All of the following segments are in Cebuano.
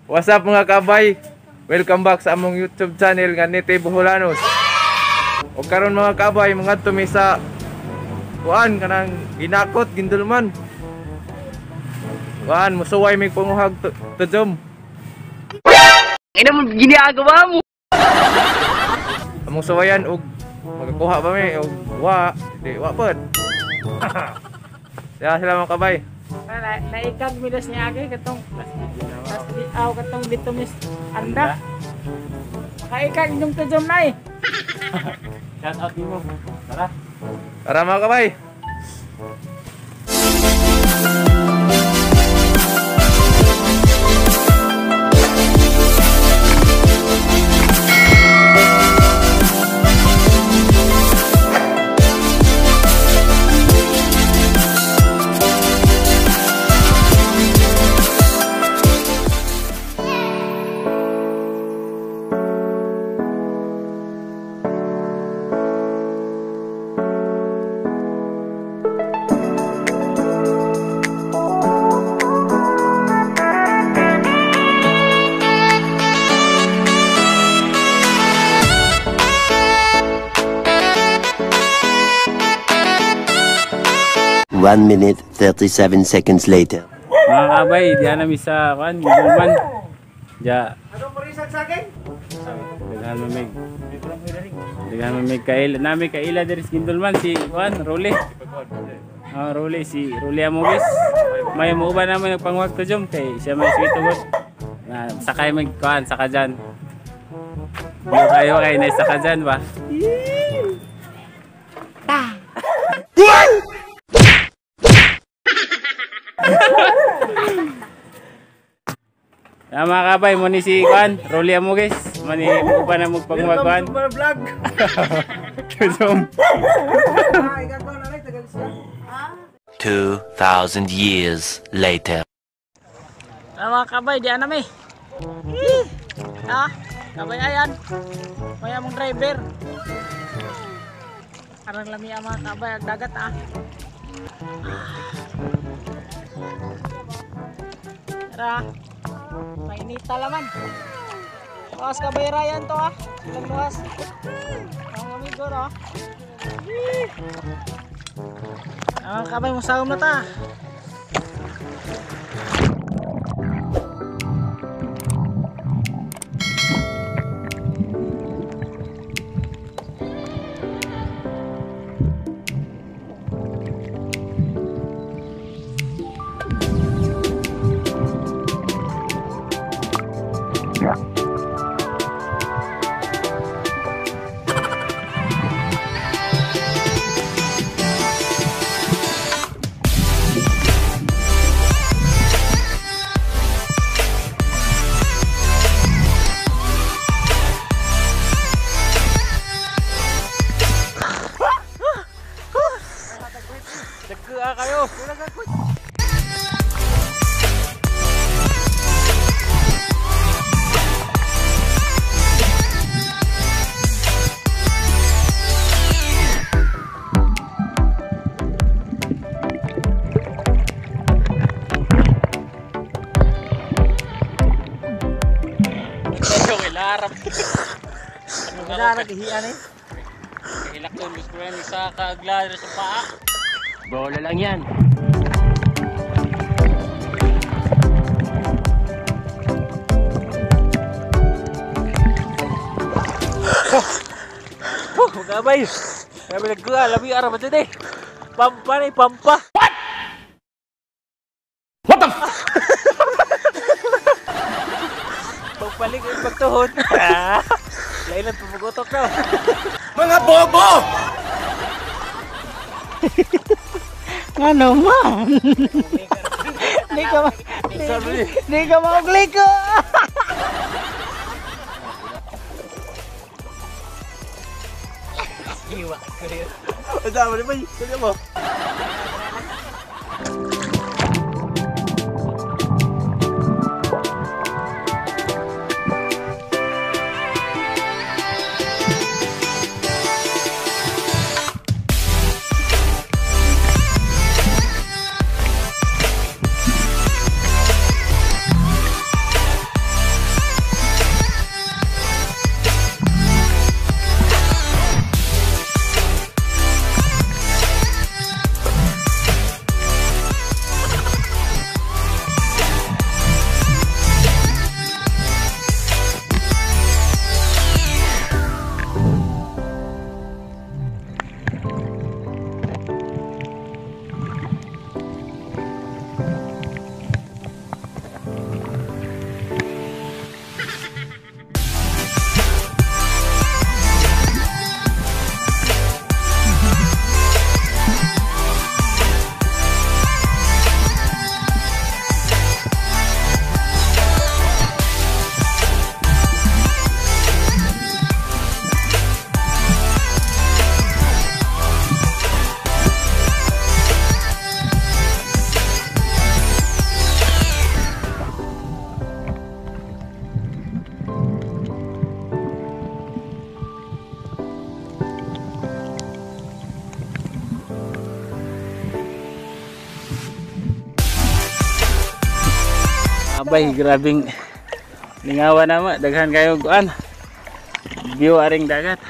What's up mga kabay? Welcome back sa among YouTube channel nga Nete Boholanos. O karon mga kabay, mangadto mi sa kuan kanang ginakot gindulman. Kuan musuway mig panguhag tujom. Ina mo ginagawa mo. Among suwayan og magakuha pa mi og wa, di wa pod. Ya sila mga kabay. Naikag midas niya agi katong aw katong dito mis anda. Makaikag inyong tujom na eh. Shout out nimo. Tara. Tara mga kabay. One minute, 37 seconds later. Mga kabay, diyan namin sa kuan, Gindulman. Ja. Daghan mamig. Daghan mamig kaila. Nami kaila diri sa Gindulman si kuan, Role. Oh, Role si Role Amogis. May muuban naman nagpanguwag to jom kay siya may sweet tugod. Na sakay mag kuan saka dyan. Di kayo kay na saka dyan ba? Ya mga kabay, mo ni si Kuan, Rolly Amogis. Mani mo pa na magpangwag Kuan. Welcome to my vlog. Tujom. 2,000 years later. Mga kabay, di anami. Ah, kabay ayan. May among driver. Arang lami ang mga kabay ang dagat ah. Tara. Mainita laman. Luwas kabay Ryan to ah. Silang luwas. Ang amigo no. Ang kabay musawom na ta. Dagka kayo. Wala naghihian eh. Kahilak ko gusto ko sa kaagla sa paa. Bola lang yan. Huh, magabay. Kami nagkuha, labi araw ba eh. Pampa ni pampa. What? What the f? Pagpalig ay pagtuhod. Lailan pumugutok na. Mga bobo! Ano man? Di ka maugliko. Iwa ko rin. Ang dami ni Bay. Dali mo. Kabay, grabing lingawa na ma. Daghan kayo kuan. View aring dagat.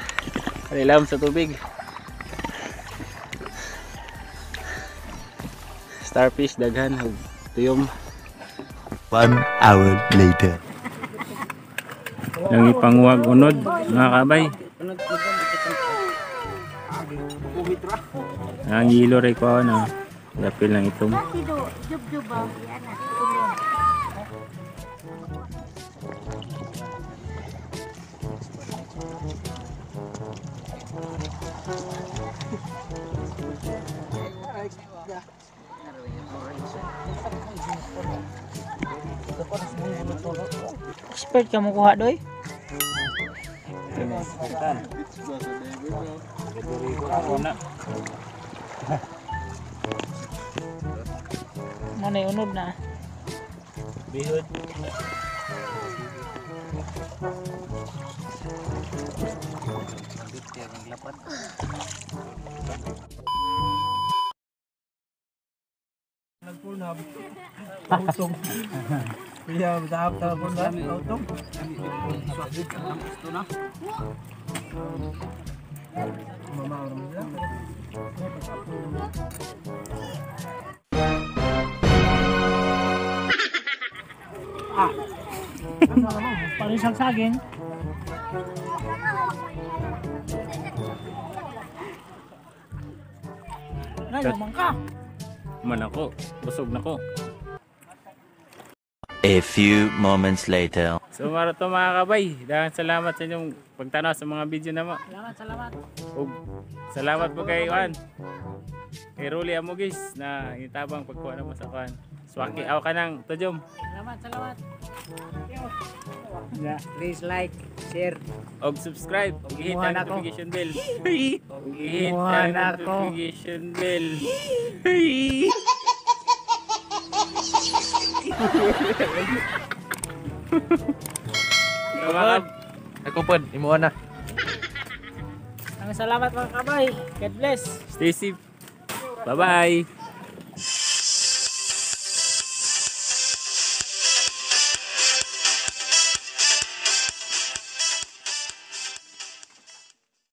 Rilam sa tubig. Starfish daghan ug tuyom. 1 hour later. Nang ipangwag unod mga kabay. Ang hilo ray ko na. Dapil lang itong. Expert ka mo kuha doy. Mo na unod na. Bihod. Parisang saging. Ay, ka. Man ako, busog na ko. A few moments later. So maro to mga kabay, daghang salamat sa inyong pagtanaw sa mga video namo. Salamat, salamat. Ug salamat po kay Juan. Kay Rolly Amogis na itabang pagkuha namo sa kuan. Swaki aw ka nang tujom. Salamat, salamat. Please like, share. Og subscribe, og i-hit Kumuha ang na ako. notification bell. Og i-hit Kumuha ang na ako. notification bell. So, mga Ako pod, imuha na. Ang salamat mga kabay. God bless. Stay safe. Bye-bye.